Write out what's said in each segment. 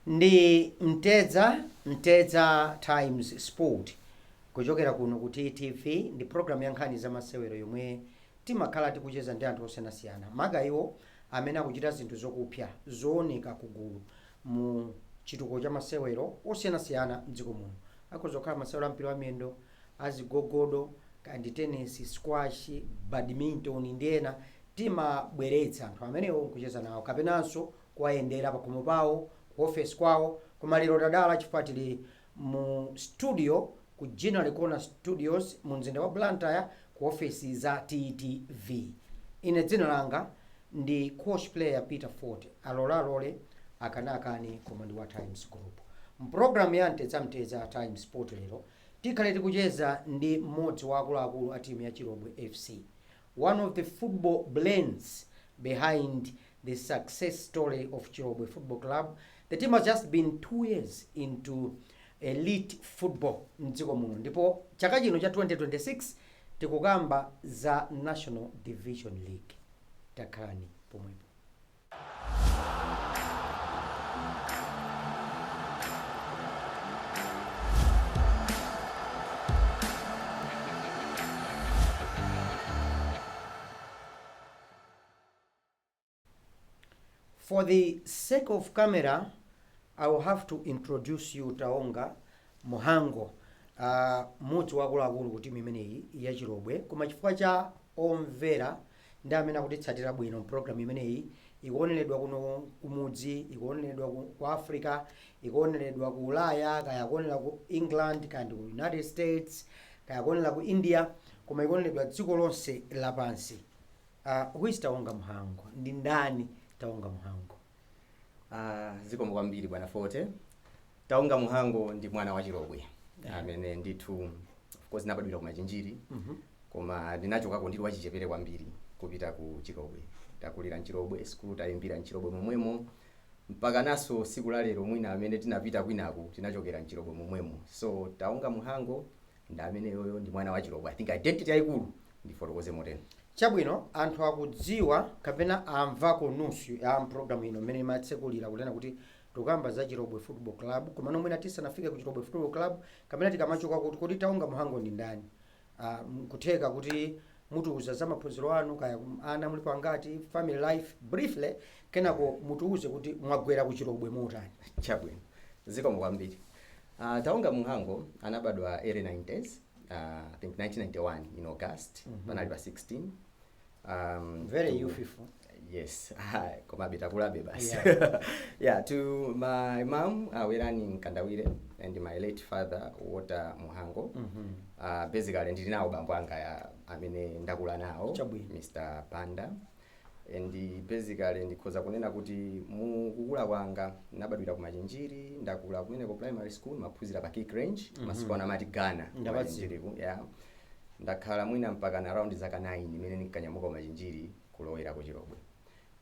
Ndi Mtedza, Mtedza Times Sport, kuchokera kuno ku TTV. Ndi program ya nkhani za masewero yomwe timakhala tikucheza ndi anthu osiyanasiyana, maka iwo amene akuchita zinthu zokupsa zooneka kugulu mu chitukuko cha masewero osiyanasiyana mdziko muno. Akhoza kukhala masewero a mpira wa miyendo, azigogodo, kandi tennis, squash, badminton ndi ena. Timabweretsa anthu amenewo nkucheza nawo kapenanso kuwayendera pakhomo pawo, ku office kwawo. Koma lero tadala chifukwa tili mu studio ku General Corner Studios mu mzinda wa Blantyre, ku ofesi za TTV. Ine dzina langa ndi coach player Peter Ford, alolalole akanakani, koma ndi wa Times Group. Mpulogalamu ya Mtedza, Mtedza Times Sport lero tikhale tikucheza ndi mmodzi wa akuluakulu a timu ya Chirobwe FC, one of the football brains behind the success story of Chirobwe Football Club. The team has just been 2 years into elite football mdziko muno, ndipo chaka chino cha 2026 tikukamba za National Division League. Takhalani pomwepo. For the sake of camera, I will have to introduce you Taonga Muhango, mmodzi wa akuluakulu ku timu imeneyi ya Chirobwe. Koma chifukwa cha omvera ndi amene akutitsatira bwino, program imeneyi ikuoneredwa kuno kumudzi, ikuoneredwa ku Africa, ikuoneredwa ku Ulaya, kaya kuonera ku England, kaya ndi ku United States, kaya kuonera ku India, koma ikuoneredwa dziko lonse lapansi. Who is Taonga Muhango? Ndi ndani Taonga Muhango? Zikomo kwambiri, bwana Forte. Taonga Muhango ndi mwana wa Chirobwe amene ndithu, of course, nabadwira ku Machinjiri, koma ndinachokako ndili wachichepere kwambiri kupita ku Chirobwe. Takulira mchirobwe, school tayimbira mchirobwe momwemo, mpaka naso siku la lero. Mwina amene tinapita kwinaku tinachokera mchirobwe momwemo. So Taonga Muhango ndi amene yoyo, ndi mwana wa Chirobwe. I think identity yayikulu ndifotokoze motero. Chabwino, anthu akudziwa kapena amvako nusu ya program ino mmene imatsekulira kunena kuti tikukamba za Chirobwe Football Club. Komano mwina tisanafike ku Chirobwe Football Club, kapena tikamachoka kuti kuti Taonga Muhango ndi ndani, nkutheka kuti mutiuza za maphunziro anu, kaya ana mulipo angati, family life briefly, kenako mutiuze kuti mwagwera ku Chirobwe motani. Chabwino, zikomo kwambiri. Taonga Muhango anabadwa early 90s, I think 1991 in August, panali pa 16. Very youthful. Yes, komabe takulabe basi. Yeah, to my mom, Werani Mkandawire, and my late father, Walter Muhango. Basically ndili nawo bambo anga ya amene ndakula nawo, Mr Panda. And basically ndikhoza kunena kuti mukukula kwanga nabadwira ku Machinjiri, ndakula kumeneko. Primary school maphunzira pa Kick Range, masiku ano amati Ghana. Ndapadziwa. Machinjiriku, yeah. Ndakhala mwina mpaka na around zaka 9 imene ndinkanyamuka ku Machinjiri kulowera ku Chirobwe.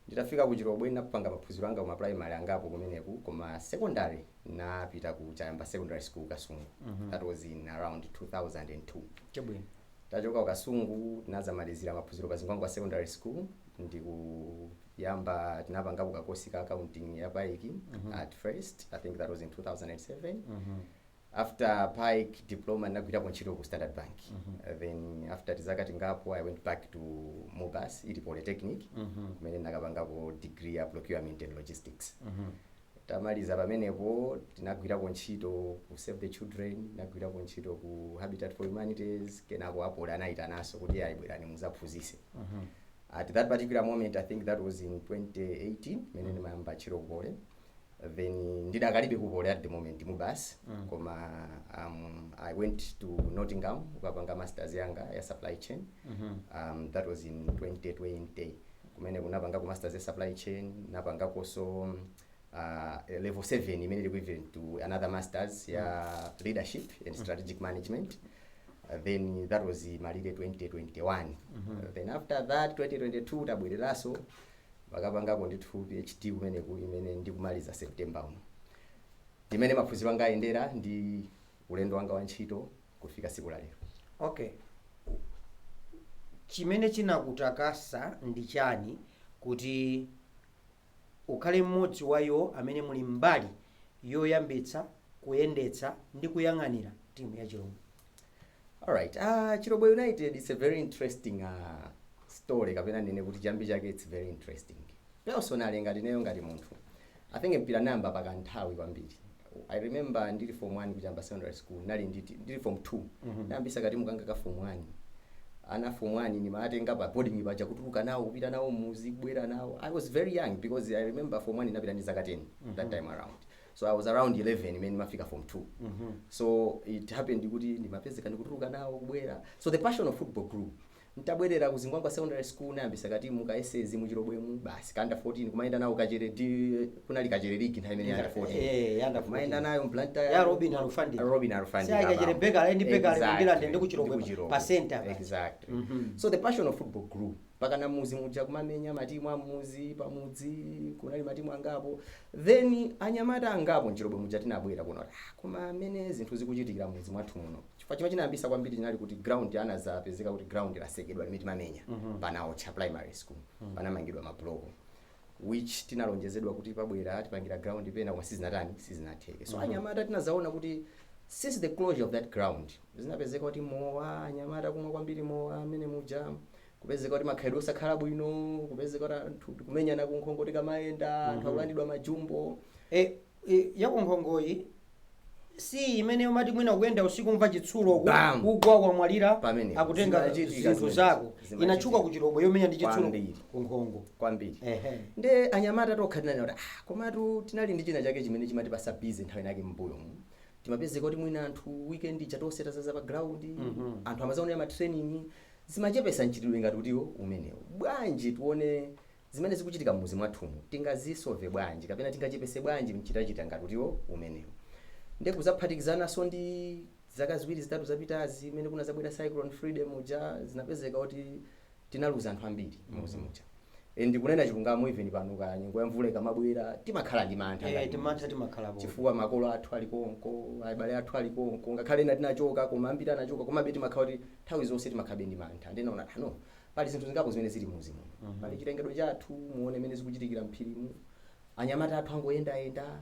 Nditafika ku Chirobwe ndinapanga maphunziro anga kuma primary angapo kumeneku, koma secondary napita ku Chayamba Secondary School, Kasungu. That was in around 2002. Tachoka ku Kasungu tinazamalizira maphunziro pa Zingwangwa Secondary School, ndikuyamba tinapangapo kakosi ka accounting ya PAEC at first. I think that was in 2007. After PAEC diploma ndinagwirapo ntchito ku Standard Bank. Then after tizaka tingapo I went back to MUBAS, ili Polytechnic, kumene ndinakapangapo degree ya procurement and logistics. Tamaliza pamenepo tinagwirako ntchito ku Save the Children, tinagwirako ntchito ku Habitat for Humanities. Kenako a Poly anayitananso kuti ayi, bwerani muzaphunzise. At that particular moment, I think that was in 2018, mene ndimayamba ntchito ku Poly. Then ndidakalibe ku Poly at the moment, MUBAS, koma I went to Nottingham kukapanga masters yanga ya supply chain. That was in 2020, kumene kunapanga ku masters ya supply chain, napangakonso level 7 imene ili equivalent to another masters ya leadership and strategic management. Then that was malire 2021. Then after that, 2022 tabwereranso pakapangako ndithu PhD kumeneku, imene ndikumaliza September uno. Ndimene maphunziro anga ayendera ndi ulendo wanga wa ntchito kufika siku la lero. Okay, chimene chinakutakasa ndi chani kuti ukhale mmodzi wa iwo amene muli mbali Yoyambitsa, kuyendetsa ndi kuyang'anira timu ya Chirobwe? Alright, Chirobwe United is a very interesting story, kapena nene kuti chiyambi chake it's very interesting. Personally, ngati neyo ngati munthu, I think mpira namba pakanthawi kwambiri. I remember ndili form 1 kuchamba secondary school, nali ndili form 2. Nayambisa katimu kanga ka form 1. Ana form 1 nimatenga pa boarding paja, kutuluka nawo, kupita nawo muzi, kubwera nawo. I was very young because I remember form 1 inapita ndi zaka 10 that time around. So I was around 11 imene nimafika form 2. So it happened kuti ndimapezeka ndikutuluka nawo, kubwera. So the passion of football grew. Ntabwerera ku Zingwangwa Secondary School, nayambisa katimu ka SS muchirobwemu, basi, ka under 14, kumayenda nawo Kachere di kunali Kachere League nthawi imene, under 14. Under 14. Kumayenda nayo Blantyre. Ya Robin Alufandika. Robin Alufandika. Si Kachere Bekale ndi Bekale. Kundilande ndi kuchirobwe. Ndi kuchirobwe. Pa center paja. Exactly. So the passion of football grew mpaka na muzi muja kumamenya matimu amuzi, pamudzi kunali matimu angapo. Then anyamata angapo mchirobwe muja tinabwera kuno, ah, koma amene zinthu zikuchitikira muzi mwathu muno, chifukwa chimwe chinayambisa kwambiri chinali kuti ground anazapezeka kuti ground lasekedwa limene timamenya panaotcha primary school, panamangidwa mabloko, which tinalonjezedwa kuti pabwera tipangira ground pena, koma sizinatani, sizinatheke. So anyamata tinazaona kuti since the closure of that ground, zinapezeka kuti mowa, anyamata kumwa kwambiri mowa amene muja, kupezeka kuti makhalidwe osakhala bwino, kupezeka kuti anthu tikumenyana kunkhongo tikamayenda, anthu akulandidwa majumbo. E, yakunkhongoyi si imene umati mwina kuyenda usiku, mva chitsulo Bam! kugwa, wamwalira? Pamene. Akutenga Zimachitika zinthu zimenezi. zako. Zimachitika. Inatchuka kuchirobwe yomenya ndi chitsulo Kwambiri. kunkhongo. Kwambiri. Ehe. Nde anyamata tokha tinanena kuti, ah, komatu tinali ndi china chake chimene chimatipasa busy nthawi inake m'mbuyomu. Timapezeka kuti mwina anthu weekend ija tonse tazaza pa ground, anthu amazaonera ma training, zimachepesa mchitidwe ngati utiwo umenewo. Bwanji tione zimene zikuchitika mmuzi mwathumu, tingazisolve bwanji kapena tingachepese bwanji mchitachita ngati utiwo umenewo? Nde kuzaphatikizananso ndi zaka ziwiri zitatu zapitazi imene kunazabwera Cyclone Freddy muja, zinapezeka kuti tinaluza anthu ambiri mmuzi muja. And kunena chilungamo, even pano ka nyengo ya mvula ikamabwera timakhala ndi mantha ngati Timantha timakhalapo. Chifukwa makolo athu ali konko, abale athu ali konko, ngakhale ena tinachoka, koma ambiri anachoka, komabe timakhala kuti nthawi zonse timakhalabe ndi mantha. Ndinaona ano pali zinthu zingapo zimene zili muzi muno, pali chilengedwe chathu, muone mmene zikuchitikira mphirimu, anyamata athu angoyendayenda.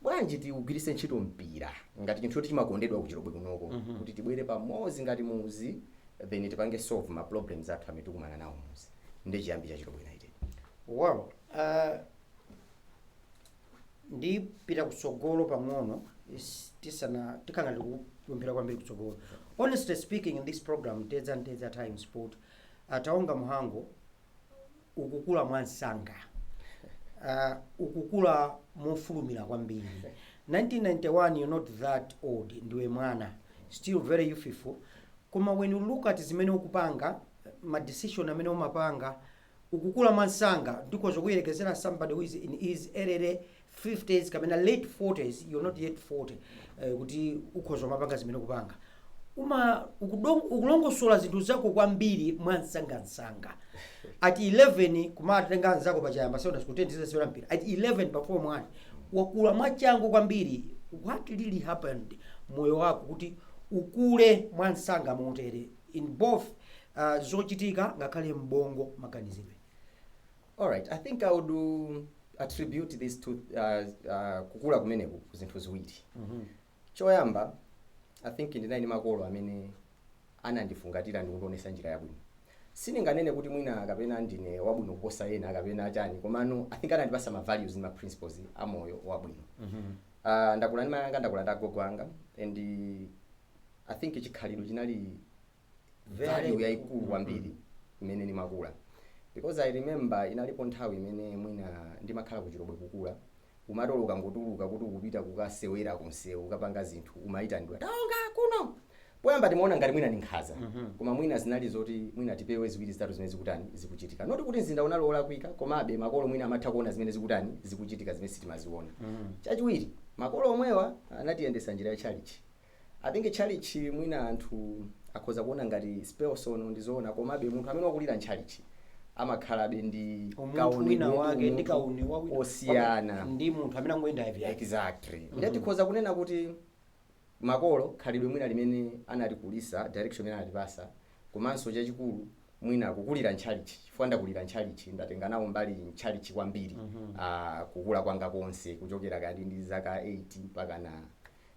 Bwanji tiugwiritse ntchito mpira ngati chinthu choti chimakondedwa kuchirobwe kunoko, kuti tibwere pamodzi ngati muzi, then tipange solve ma problems athu amene tikumana nawo muzi? Ndi chiyambi cha Chirobwe United. Well, ndipita kutsogolo pang'ono, tisana tikanga ndikupemphera kwambiri kutsogolo. Honestly speaking, in this program, Tedza Ntedza Times Sport, Taonga Muhango, ukukula mwansanga, ukukula mofulumira kwambiri. 1991, you're not that old, ndiwe mwana, still very youthful, koma when you look at zimene ukupanga, ma decision amene umapanga, ukukula mwansanga. Ndikhoza kuyerekezera somebody who is in his early 50s kapena late 40s, you're not yet 40, kuti ukhoza umapanga zimene ukupanga. Uma ukulongosola zinthu zako kwambiri mwansangansanga. At 11 kumatenga anzako pachayamba secondary school, 10 mpira at 11 pa form 1, wakula mwachangu kwambiri. What really happened moyo wako kuti ukule mwansanga motere, in both zochitika ngakhale mbongo, maganizidwe? Alright, I think I would attribute this to kukula kumeneku ku zinthu ziwiri. Choyamba, I think ndinali ndi makolo amene anandifungatira ndi kundionesa njira yabwino. Sindinganene kuti mwina kapena ndine wabwino kuposa ena kapena chani, komano I think anandipasa ma values ndi ma principles amoyo wabwino. Ndakula ndi mayi anga, ndakula ndi agogo anga, and I think chikhalidwe chinali value yayikulu kwambiri imene ndimakula, because I remember inalipo nthawi imene mwina ndimakhala kuchirobwe, kukula umatoloka, ngotuluka kuti ukupita kukasewera kunsewu, ukapanga zinthu, umayitanidwa, "Taonga kuno." Poyamba timaona ngati mwina ndi nkhaza, koma mwina zinali zoti mwina tipewe ziwiri zitatu zimene zikutani, zikuchitika. Not kuti mzinda unali wolakwika, komabe makolo mwina amatha kuona zimene zikutani, zikuchitika, zimene sitimaziona. Chachiwiri, makolo omwewa anatiyendesa njira ya chalichi. I think chalichi mwina anthu akhoza kuona ngati spelsono, ndizoona, komabe munthu amene wakulira ntchalichi amakhalabe ndi umunthu wina kaonedwe wake ndi umunthu kauni wawina osiyana ndi munthu amene angoyenda ivi. Exactly. Ndiye tikhoza kunena kuti makolo, khalidwe mwina limene anatikulisa, direction imene anatipasa, komanso chachikulu Mwina kukulira ntchalichi, chifukwa ndakulira ntchalichi, ndatenga nawo mbali ntchalichi kwambiri kukula kwanga konse, kuchokera kati ndi zaka 8 mpaka na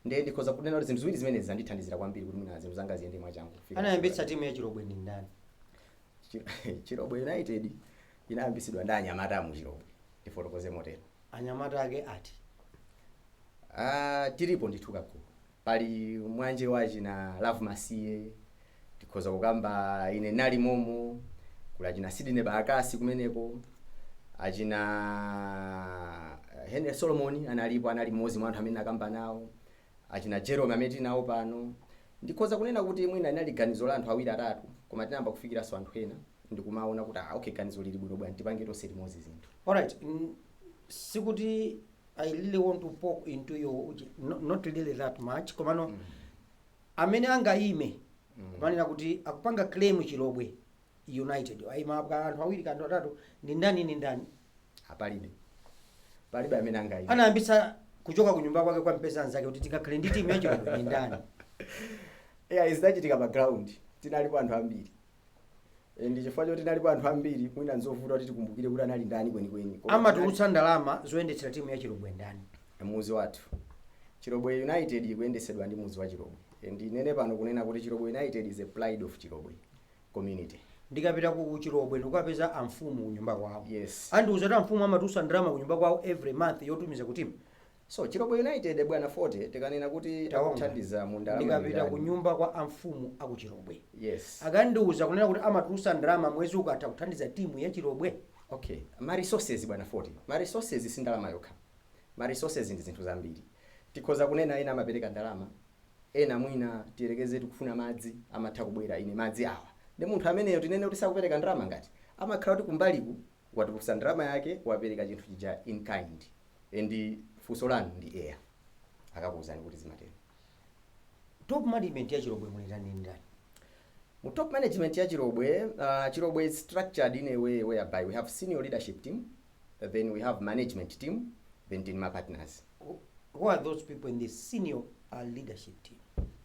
ndiye ndikhoza kunena kuti zinthu ziwiri zimene zandithandizira kwambiri kuti mwina zinthu zanga ziyende mwachangu kufika. Anayambitsa timu ya Chirobwe ndi ndani? Chirobwe United inayambitsidwa ndi anyamata mu Chirobwe, tifotokoze motero. Anyamata ake ati? Ah, tilipo ndithu kagulu. Pali mwanje wachi na Love Masiye, tikhoza kukamba ine nali momo, kuli achina Sidney Bakasi kumeneko, achina Henry Solomon analipo, anali mmodzi mwa anthu amene akamba nawo, achina Jerome amene tili nawo pano. Ndikhoza kunena kuti mwina inali ganizo la anthu awiri atatu, koma tinayamba kufikiranso anthu ena ndikumaona kuti, ah, okay, ganizo lili bwino bwana, tipange tonse limodzi zinthu. Alright, sikuti I really want to poke into your, not really that much, komano amene angayime kumanena kuti akupanga claim Chirobwe United, ayima ka anthu awiri, ka anthu atatu, ndi ndani, ndi ndani? Apalibe, palibe amene angayime. Anayambitsa kuchoka ku nyumba kwake kwa mpeza anzake kuti tikakhale ndi timu ya Chirobwe ndi ndani? Yeah, zidachitika pa ground, tinalipo anthu ambiri. Ndi chifukwa choti tinalipo anthu ambiri, mwina nzovuta kuti tikumbukire kuti anali ndani kwenikweni. Koma Amatulutsa ndalama zoyendetsera timu ya Chirobwe ndani? Muzi wathu. Chirobwe United ikuyendesedwa ndi muzi wa Chirobwe. Ndinene pano kunena kuti Chirobwe United is a pride of Chirobwe community. Ndikapita ku Chirobwe ndikukapeza amfumu kunyumba kwawo, andiuza kuti amfumu amatulutsa ndalama kunyumba kwawo every month yotumiza ku timu? So Chirobwe United, bwana Forte, tikanena kuti Taonga. akuthandiza mu ndalama Ndikapita ndani? ku nyumba kwa amfumu aku Chirobwe, akandiuza kunena kuti amatulutsa ndalama mwezi ukatha kuthandiza timu ya Chirobwe? Okay, ma resources, bwana Forte, ma resources si ndalama yokha. Ma resources ndi zinthu zambiri. Tikhoza kunena ena amapereka ndalama, ena mwina tiyerekeze tikufuna madzi, amatha kubwera, ine madzi awa, ndi munthu ameneyo tinene kuti sakupereka ndalama? Ngati amakhala kuti kumbaliku watulutsa ndalama yake, wapereka chinthu chija in kind. And funso lanu ndi air, akakuwuzani kuti zimatero. Top management ya Chirobwe muli ndani ndi ndani? Mu top management ya Chirobwe, Chirobwe is structured in a way whereby we have senior leadership team, then we have management team, then team partners. Who are those people in the senior leadership team?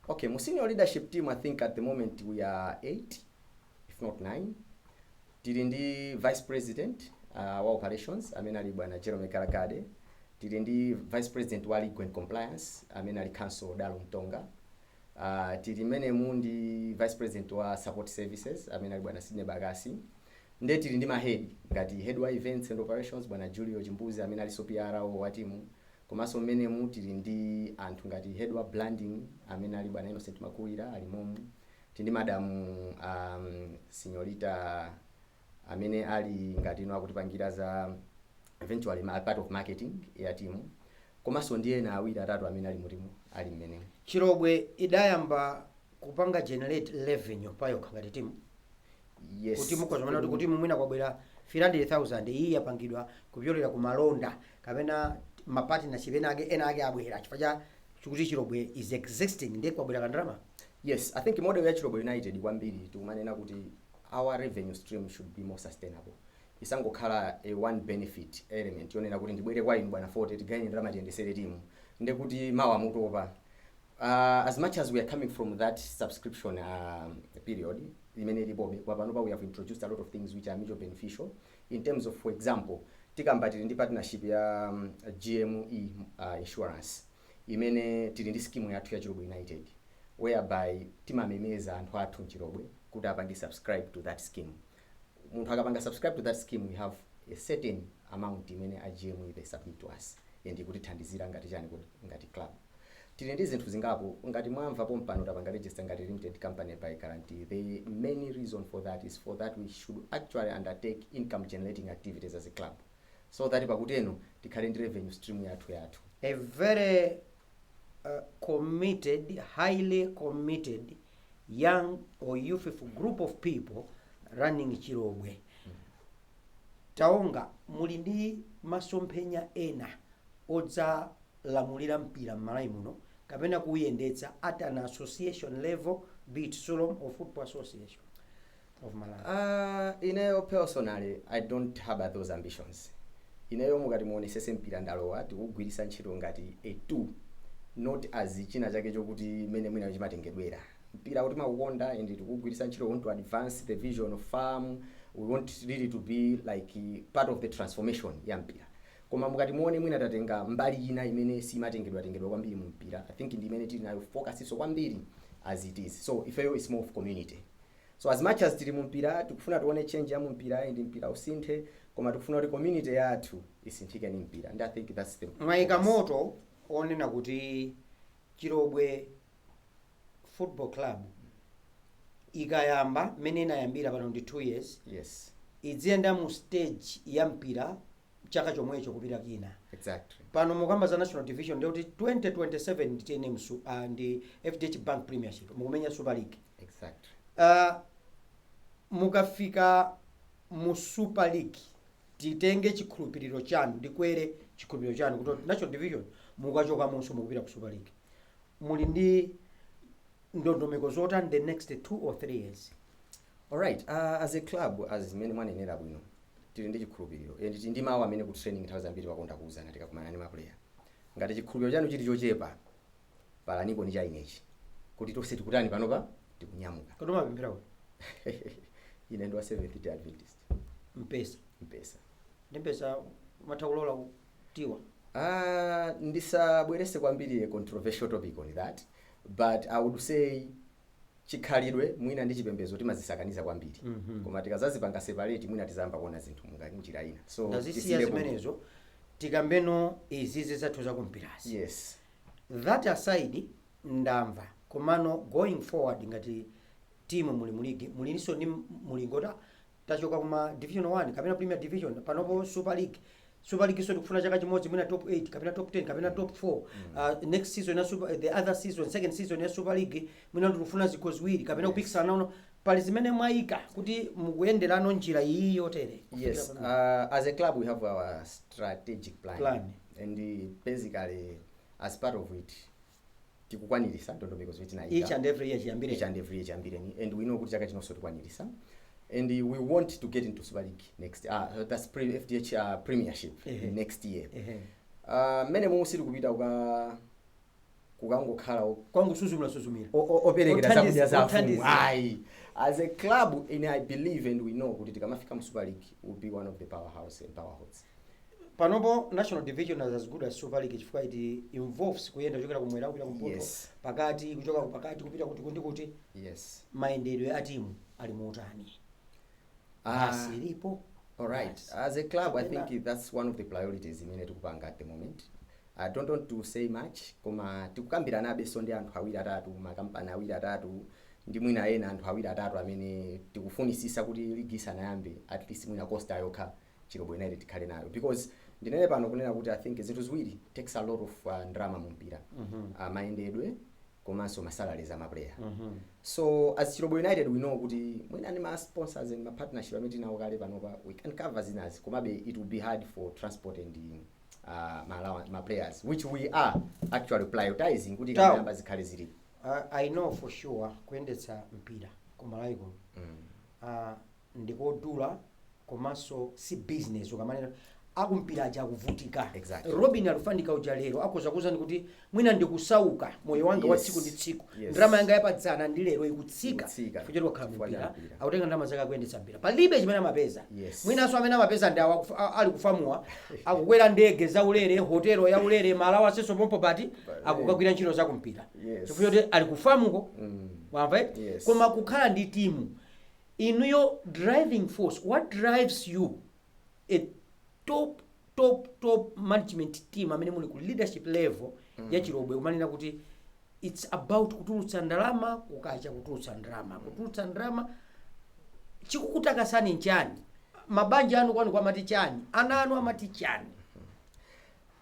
Okay, mu senior leadership team, I think at the moment we are eight, if not nine. Tili ndi vice president wa operations amene ali bwana Jeremy Kalagade. Tili ndi vice president wa legal and compliance amene ali Counsel Dalo Mtonga. Tili menemu ndi vice president wa support services amene ali bwana Sidney Bakasi. Nde tili ndi ma head ngati head wa events and operations, bwana Julio Chimbuzi, amene alinso PRO wa timu. Komanso mmenemu tili ndi anthu ngati head wa branding amene ali bwana Innocent Makuwira, ali momu. Tili ndi madam Signorita amene ali ngati ino akutipangira za eventually part of marketing ya timu, komanso ndi ena awiri atatu amene ali mutimu, ali mmenemu. Chirobwe idayamba kupanga generate revenue payokha ngati timu? Yes. Kuti mukhoza kuti mwina kwabwera 300,000, iyi yapangidwa kupyolera ku malonda kapena ma partnership ena ake abwera chifukwa cha chikuti Chirobwe is existing, ndiye kwabwera kandalama? Yes, I think model ya Chirobwe United kwambiri tikumanena kuti our revenue stream should be more sustainable, isangokhala a one benefit element yonena kuti ndibwere kwa inu bwana Forte, tigaine ndalama, tiyendesere timu, ndekuti mawa mutopa. As much as we are coming from that subscription period imene ilipobe kwa panopa, we have introduced a lot of things which are mutual beneficial in terms of, for example, tikamba tili ndi partnership ya GME insurance, imene tili ndi scheme yathu ya Chirobwe United whereby timamemeza anthu athu mchirobwe kuti apange subscribe to that scheme. Munthu akapanga subscribe to that scheme, we have a certain amount imene a GME they submit to us and ikutithandizira ngati chani kuti ngati club. Tili ndi zinthu zingapo. Ngati mwamva pompano, tapanga register ngati limited company by guarantee. The main reason for that is for that we should actually undertake income generating activities as a club, so that pakuteno tikhale ndi revenue stream yathu yathu. A very committed, highly committed young or youthful group of people running Chirobwe. Taonga, muli ndi masomphenya ena odzalamulira mpira m'Malawi muno kapena kuyendetsa at an association level, be it Sulom or Football Association of Malawi? Ineyo personally, I don't have those ambitions. Ineyo mukati muonesese, mpira ndalowa tikugwiritsa ntchito ngati a tool, not as china chake chokuti mene mwina chimatengedwera. Mpira. Mpira kuti makukonda and tikugwiritsa ntchito, want to advance the vision of FAM. We want really to be like part of the transformation ya mpira. Koma mukati muone, mwina tatenga mbali ina imene simatengedwa tengedwa kwambiri mu mpira. I think ndi imene tili nayo focus iso kwambiri as it is. So ifeyo is more of community. So as much as tili mu mpira, tikufuna tione change ya mu mpira and mpira usinthe, koma tikufuna kuti community yathu isinthike ni mpira, and I think that's the Mwayika focus. Moto onena kuti Chirobwe Football Club ikayamba mmene inayambira pano ndi 2 years, idziyenda mu stage ya mpira chaka chomwecho kupita kina. Pano mukamba za National Division, ndikuti 2027 ndi TNM ndi FDH Bank Premiership, mukumenya Super League. Mukafika mu Super League, titenge chikhulupiriro chanu, ndikwere chikhulupiriro chanu kuti National Division mukachoka munso mukupita ku Super League, muli ndi ndondomeko zotani the next 2 or 3 years? Alright, as a club, as zimene mwanenera bwino, tili ndi chikhulupiriro and tili ndi mawu amene ku training nthawi zambiri pakonda kuwuzana tikakumana ndi maplayer: ngati chikhulupiriro chanu chili chochepa, palaniko ni chainechi kuti tonse tikutani, panopa tikunyamuka. Kodi umapemphera kuti? Ine ndi wa Seventh Day Adventist. Mpesa? Mpesa. Ndi mpesa umatha kulola kutiwa? Ndisabwerese kwambiri a controversial topic on that, but I would say chikhalidwe mwina ndi chipembedzo timazisakaniza kwambiri, koma tikazazipanga separate, mwina tizamba kuona zinthu munga njira ina. So Ndazisiya tisiyepo. zimenezo, tikambeno izizi zathu zakumpirazi. That aside, ndamva, komano going forward, ngati timu muli mu ligi, mulinso ndi mulingo tachoka kuma Division 1 kapena Premier Division, panopo Super League. Super League so tikufuna chaka chimodzi mwina top 8 kapena top 10 kapena top 4. Next season ya super, the other season, second season ya Super League, mwina tikufuna zikho ziwiri kapena kupikisana nawo. Pali zimene mwayika kuti mukuyenderano njira iyi yotere? Yes, as a club we have our strategic plan, Plan. And basically as part of it tikukwanirisa ndondomeko zimene tinayika Each and every year chiyambire. Each and every year chiyambireni, and we know kuti chaka chinonso tikwanirisa, and we want to get into Super League next, that's pre FDH Premiership next year. Mmene momwe sitikupita kukangokhala Kwangu suzumira suzumira. Operekera zakudya za mfumu. Othandiza. Ayi, as a club in, I believe and we know kuti tikamafika mu Super League, will be one of the powerhouse and powerhouse. Panopo National Division is as good as Super League chifukwa it involves kuyenda kuchokera kumwera kupita kumpoto, pakati, kuchoka pakati kupita kuti kundi kuti. Mayendedwe a timu ali muutani? Basi ilipo? Alright. Yes. As a club, I Kapena- think that's one of the priorities imene tikupanga at the moment. I don't want to say much, koma tikukambiranabe so ndi anthu awiri atatu, makampani awiri atatu, ndi mwina ena anthu awiri atatu amene tikufunisisa kuti ligi isanayambe, at least mwina coaster yokha Chirobwe United tikhale nayo, because ndinene pano kunena kuti I think zinthu ziwiri takes a lot of ndrama mu mpira: mayendedwe komanso masalaries ama player. So as Chirobwe United, we know kuti mwina ndi ma sponsors and ma partnership amene tinawo kale panopa, we can cover zinazi, komabe it will be hard for transport and ma players, which we are actually prioritizing kuti Tao. kamayamba zikhale zilipo. I know for sure kuyendetsa mpira kumalawi kuno ndikodula, komanso si business. Ukamanena akumpira aja akuvutika. Robin Alufandika uja lero akhoza kuwuzani kuti mwina ndikusauka, moyo wanga wa tsiku ndi tsiku, ndalama yanga yapadzana ndi lero ikutsika Ikutsika. chifukwa choti wakhala Chifukwa cha mpira. mpira. Akutenga ndalama zake akuyendetsa mpira, palibe chimene amapeza. Mwinanso amene amapeza ndi awa ali kufamuwa, akukwera ndege zaulere, hotelo yaulere, malawa asenso pompo pati akukagwira ntchito za kumpira chifukwa choti ali kufamuko. Wamva eti? Yes. Koma kukhala ndi timu inuyo, driving force, what drives you, a top top top management team amene muli ku leadership level ya Chirobwe, kumanena kuti it's about kutulutsa ndalama, kukacha kutulutsa ndalama, kutulutsa ndalama, chikukutakasani nchani? Mabanja anu kwanu kwamati chani? Ana anu amati chani?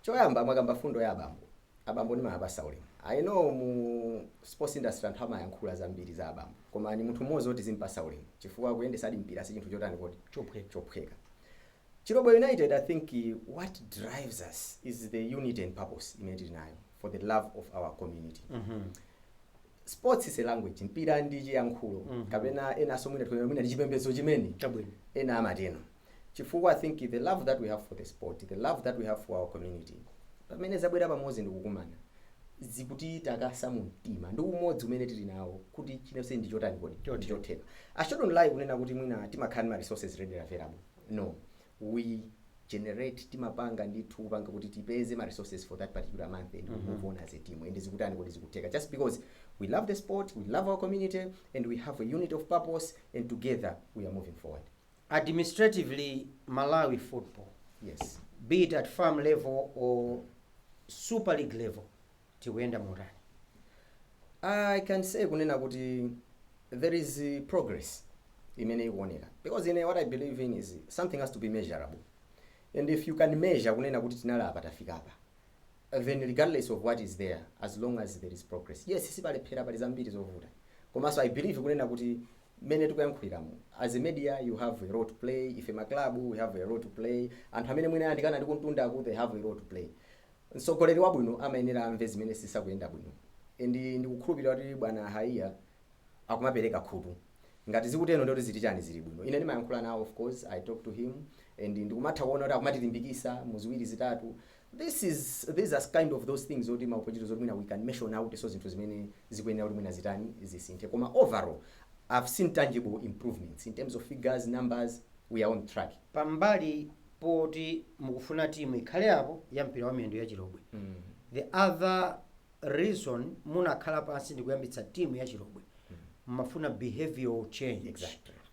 Choyamba, mwakamba fundo ya abambo. Abambo ndimawapasa ulemu. I know mu sports industry anthu amayankhula zambiri za abambo, koma ni munthu mmodzi woti zimpasa ulemu, chifukwa kuyendesadi mpira si chinthu chotani kodi? Chophweka. Chophweka. Chirobwe United, I think what drives us is the unity and purpose imene tili nayo for the love of our community. Sports is a language, mpira ndi chiyankhulo, kapena enanso mwina tikunena mwina ndi chipembedzo chimene ena amateno, chifukwa I think the love that we have for the sport, the love that we have for our community, pamene zabwera pamodzi ndikukumana. Zikutitakasa mu mtima ndi umodzi umene tili nawo kuti chinense ndi chotani kodi? Chotheka. Ndichotheka. I shouldn't lie kunena kuti mwina timakhala ndi ma resources readily available. No, we generate, timapanga ndithu kupanga kuti tipeze ma resources for that particular month and we move on as a team, and zikutani kodi? Zikutheka just because we love the sport, we love our community and we have a unit of purpose, and together we are moving forward. Administratively, Malawi football, be it at farm level or Super League level, tikuyenda motani? I can say kunena kuti there is progress imene ikuoneka, because ine what I believe in is something has to be measurable, and if you can measure kunena kuti tinali apa, tafika apa, then regardless of what is there, as long as there is progress. Yes, sipalephera, pali zambiri zovuta, komanso I believe kunena kuti mmene tikuyankhuliramo, as a media you have a role to play, ife maclub we have a role to play, anthu amene mwina ayandikana ndi kumtundaku, they have a role to play. Mtsogoleri wabwino amayenera amve zimene sisakuyenda bwino, and ndikukhulupirira kuti bwana Haiya akumapereka khutu. Ngati zikuteno, ndoti zili chani? Zili bwino. Ine ndimayankhula nawo, of course I talk to him, and ndikumatha kuona kuti akumatilimbikisa mu ziwiri zitatu. This is these are kind of those things zoti ma opportunities zoti mwina we can mention out, so zinthu zimene zikuyenera kuti mwina zitani? Zisinthe. Koma overall I've seen tangible improvements in terms of figures, numbers. We are on track. Pambali poti mukufuna timu ikhale apo ya mpira wa miyendo ya Chilobwe, the other reason munakhala pansi ndikuyambitsa timu ya Chilobwe, mmafuna behavioral change.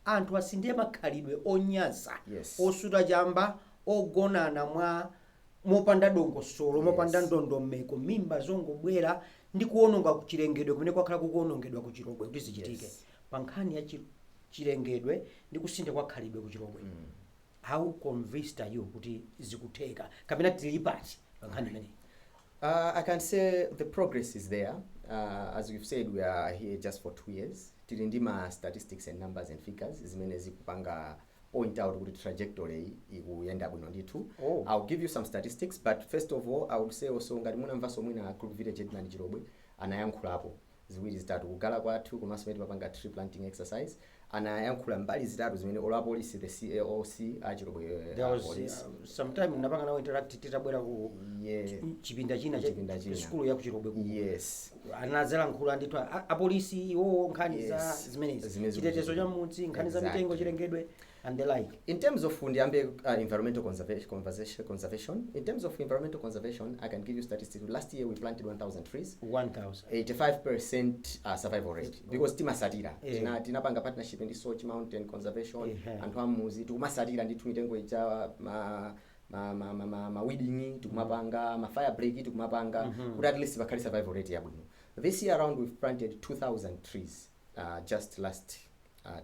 Anthu asinthe makhalidwe onyansa, osuta chamba, ogonana mwa mopanda dongosolo, mopanda ndondomeko, mimba zongobwera ndi kuwononga chilengedwe kumene kwakhala kukuwonongedwa ku Chilobwe kuti zichitike. Pa nkhani ya chilengedwe ndi kusintha kwa khalidwe ku Chilobwe, how convinced are you kuti zikutheka, kapena tili pati pa nkhani imeneyi? I can say the progress is there. As we've said, we are here just for 2 years. Tili ndi ma statistics and numbers and figures zimene zikupanga point out kuti trajectory ikuyenda bwino ndithu. I'll give you some statistics, but first of all, I would say also ngati munamvanso mwina group village headman Chilobwe anayankhulapo ziwiri zitatu kugala kwathu, komanso pamene timapanga tree planting exercise, anayankhula mbali zitatu zimene olo apolisi, the CAOC a Chilobwe There was police. Sometime napanga nawo interact titabwera ku chipinda china cha Chipinda china. Sukulu ya ku Chilobwe ku anadzalankhula ndithu apolisi iwowo nkhani za zimenezi, Zimene chitetezo zikuchitika. cha mudzi, nkhani za mitengo, chilengedwe and the like. In terms of, ndiyambe environmental conservation. In terms of environmental conservation, I can give you statistics. Last year we planted 1000 trees. 1000. 85% survival rate, because timasatira. Tinapanga partnership ndi Soche Mountain Conservation. Anthu amuzi tikumasatira ndithu mitengo ija, ma weeding tikumapanga, ma fire break tikumapanga, kuti at least pakhale survival rate yabwino. This year around we've planted 2000 trees, just last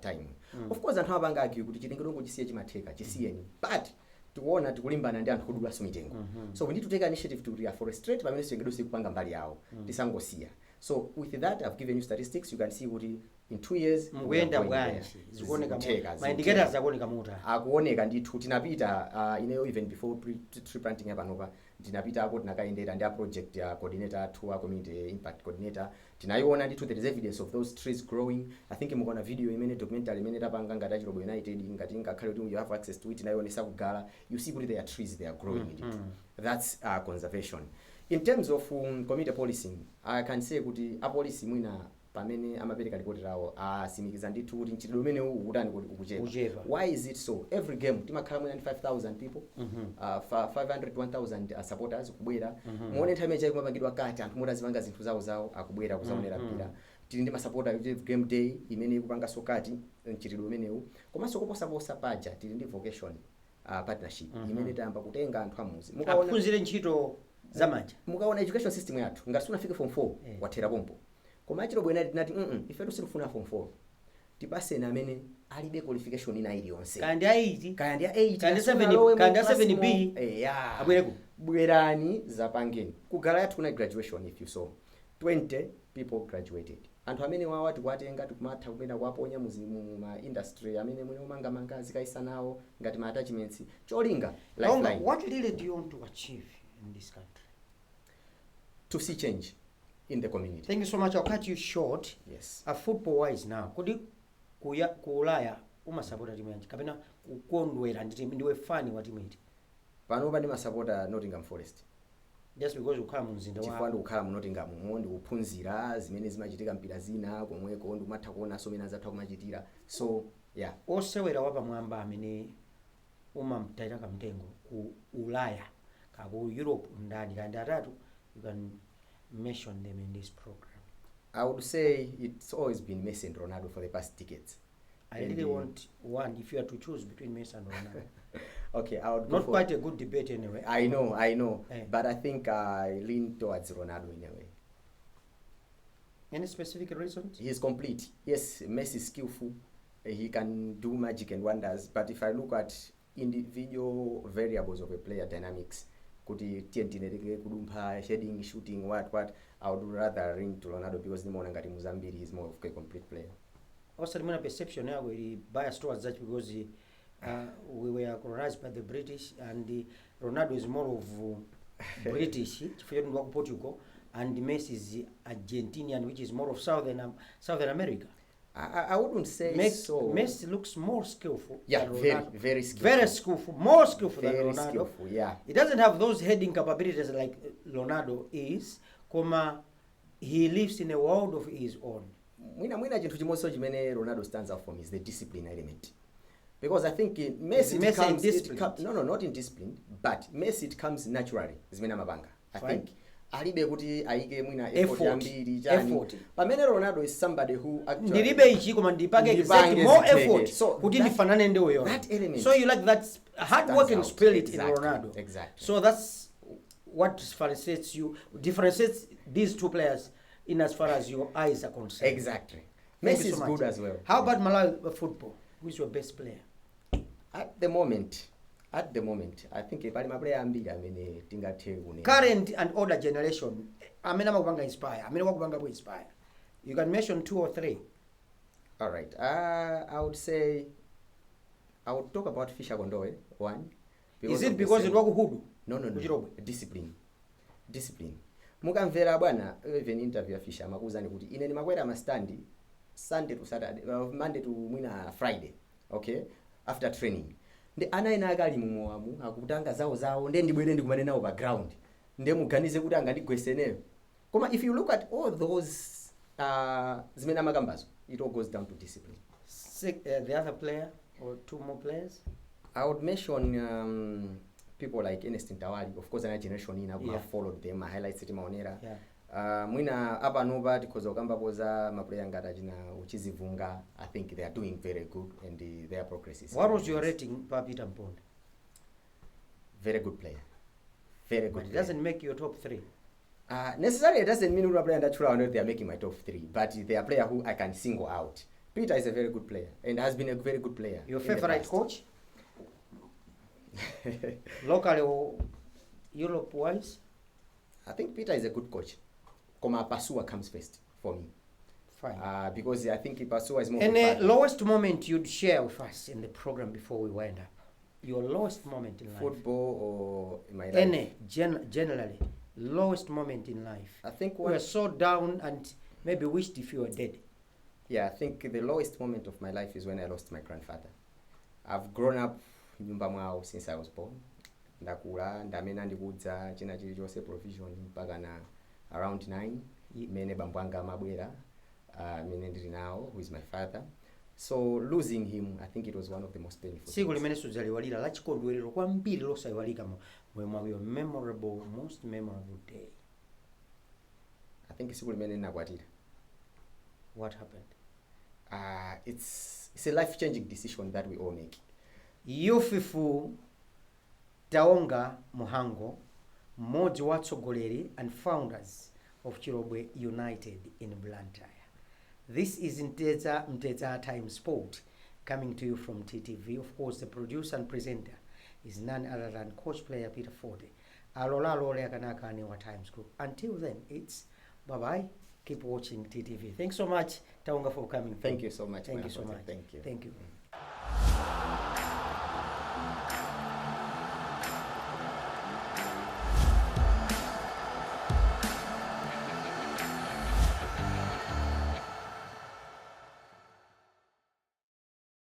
time. Of course anthu amapanga argue kuti chilengedwe chisiye chimatheka, chisiyeni, but tikuona tikulimbana ndi anthu kudulaso mitengo, so we need to take initiative to reforestate pamene chilengedwe sikupanga mbali yawo, tisangosiya. So with that, I've given you statistics. You can see kuti in 2 years we are Mukuyenda going there. bwanji? Zikuoneka Zikutheka, ma indicators zikutheka. akuoneka muta? Akuoneka ndithu. Tinapita, ineyo even before tree planting yapanopa, tinapitako, tinakayendera ndi a project ya coordinator athu, a community impact coordinator. Tinayiona ndithu, there is evidence of those trees growing. I think mukaona video imene, documentary imene tapanga ngati Achilobwe United, ngati ngakhale kuti you have access to it, tinayionesa kugala, you see kuti there are trees, they are growing ndithu. That's conservation. In terms of community policing, I can say kuti apolisi mwina pamene amapereka ripoti lawo asimikiza ndithu kuti mchitidwe umenewu ukutani kuti? Ukuchepa. Ukuchepa. Why is it so? Every game timakhala mwina ndi 5000 people, 500 1000 supporters kubwera. Muone nthawi imene kumapangidwa kati anthu moti azipanga zinthu zawo zawo, akubwera kuzaonera mpira. Tili ndi masapota game day imene ikupanganso kati mchitidwe umenewu. Komanso koposaposa paja tili ndi vocation partnership imene tayamba kutenga anthu amuzi. Mukaona Aphunzire ntchito zamanja. Mukaona education system yathu, ngati sunafike form 4, wathera pompo. Koma Achilobwe United tinati ifetu sitifuna form 4, tipaseni amene alibe qualification ina iliyonse. Kaya ndi a 8. Kaya ndi a 8. Kaya ndi 7, kaya ndi a 7B. Eya. Abwereko. Bwerani zapangeni. Kugala yathu kuna graduation, if you saw, 20 people graduated. Anthu amene wawa tikuwatenga, tikumatha kumene kuwaponya mu ma industry amene mwene umangamanga zikayisa nawo ngati ma attachments, cholinga Kaonga, lifeline. what really do you want to achieve in this country? To see change in the community. Thank you so much. I'll cut you short. Yes. A football wise now, kodi kuya ku Ulaya umasapota timu yanji, kapena kukondwera ndi timu, ndiwe fan wa timu iti? Panopa ndimasapota Nottingham Forest. Just because ukhala mu mzinda Chifukwa wa ndikukhala mu Nottingham mo, ndikuphunzira zimene zimachitika mpira zina komweko, ndikumatha kuonanso mene azatha kumachitira, so yeah. Osewera wapamwamba amene umamtayira kamtengo ku Ulaya ka ku Europe ndani? Kandi atatu, you can mention them in this program. I would say it's always been Messi and Ronaldo for the past decades. I And, really want one, if you are to choose between Messi and Ronaldo. Okay, I would go Not for, quite a good debate anyway. I know, I know. Eh. But I think I lean towards Ronaldo in a way. Any specific reasons? He's complete. Yes, Messi is skillful. He can do magic and wonders. But if I look at individual variables of a player dynamics, kuti tiye tineteke kudumpha, heading, shooting, what, I would rather lean to Ronaldo because ndimaona ngati muzambiri he's more of a complete player. Osati mwina perception yako ili biased towards that because we were colonized by the British and Ronaldo is more of British chifukwa choti ndi wa ku Portugal and Messi is Argentinian, which is more of Southern America. I wouldn't say so. Messi looks more skillful Yeah, than very, Ronaldo. Very skillful. Very skillful, more skillful than Very Ronaldo. skillful, yeah. He doesn't have those heading capabilities like Ronaldo is, koma he lives in a world of his own. Mwina chinthu chimodzi chimene Ronaldo stands out from is the discipline element, because I think in Messi, it Messi comes, it indisciplined? No, not indisciplined, but Messi, it comes naturally zimene amapanga. I Fine. think alibe kuti ayike mwina effort Effort. yambiri chani, Effort. pamene Ronaldo is somebody who actually Ndilibe ichi koma ndipange Ndipange exact more zitheke. effort So kuti ndifanane ndi uyo. that element So you like that hard working stands out. spirit in Exactly, Ronaldo. exactly. So that's what differentiates you, differentiates these two players in as far as your eyes are concerned. Exactly. Thank Messi you is so much. good as well. How about Malawi football? Who is your best player? At the moment, I think pali maplayer ambiri amene tingathe kunena. Current and older generation amene amakupanga inspire, amene wakupangapo inspire. You can mention two or three. All right. I would say I would talk about Fisher Kondowe, one. Is Of it the because it wakuhudu? No. Kuchirobwe? Discipline. Discipline. Mukamvera bwana, even interview ya Fisher, amakuwuzani kuti ine ndimakwera mastandi Sunday to Saturday, Monday to mwina Friday, okay? After training. Ndi ana ena akali mumowamu akutanga zawo zawo, nde ndibwere ndikumane nawo pa ground. Nde muganize kuti angandigweseneyo. Koma if you look at all those zimene amakambazo, it all goes down to discipline. The other player or two more players? I would mention people like Ernest Ntawali. Of course, ana generation ina who have followed them, highlights timaonera. Mwina apanopa tikhoza kukambapo za maplayer ngati achina Uchizivunga. I think they are doing very good and their progress is What very was your nice. rating pa Peter Mponda? Very good player. Very good But it player. doesn't make your top three. Necessarily it doesn't mean kuti player ndatchula they are making my top three, but they are player who I can single out. Peter is a very good player and has been a very good player Your in the favorite past. Coach? Locally or Europe wise? I think Peter is a good coach. Koma Pasua comes first for me. Fine. Because I think Pasua is more of a Any father. lowest moment you'd share with us in the program before we wind up? Your lowest moment in life. Football or in my life? Any, generally, lowest moment in life. I think You one, were so down and maybe wished if you were dead. Yeah, I think the lowest moment of my life is when I lost my grandfather. I've grown up nyumba mwawo since I was born. Ndakula ndamene andikudza china chilichonse, provision, mpaka na around 9 imene bambo anga amabwera, amene ndili nawo, who is my father. So losing him, I think it was one of the most painful Tsiku things. limene sudzaliwalira, lachikondwerero kwambiri, losayiwalika moyo mwako, your memorable, most memorable day. I think tsiku limene ndinakwatira. What happened? It's a life changing decision that we all make. Yusufu Taonga Muhango, mmodzi wa atsogoleri and founders of Chirobwe United in Blantyre. This is Mtedza, Mtedza Time Sport, coming to you from TTV. Of course, the producer and presenter is none other than coach player Peter Forde. Alola alole akanakani wa Times Group. Until then, it's bye bye. Keep watching TTV. Thanks so much, Taonga, for coming. Thank you so much, Thank you so Bwana much. Forde. Thank you. Thank you.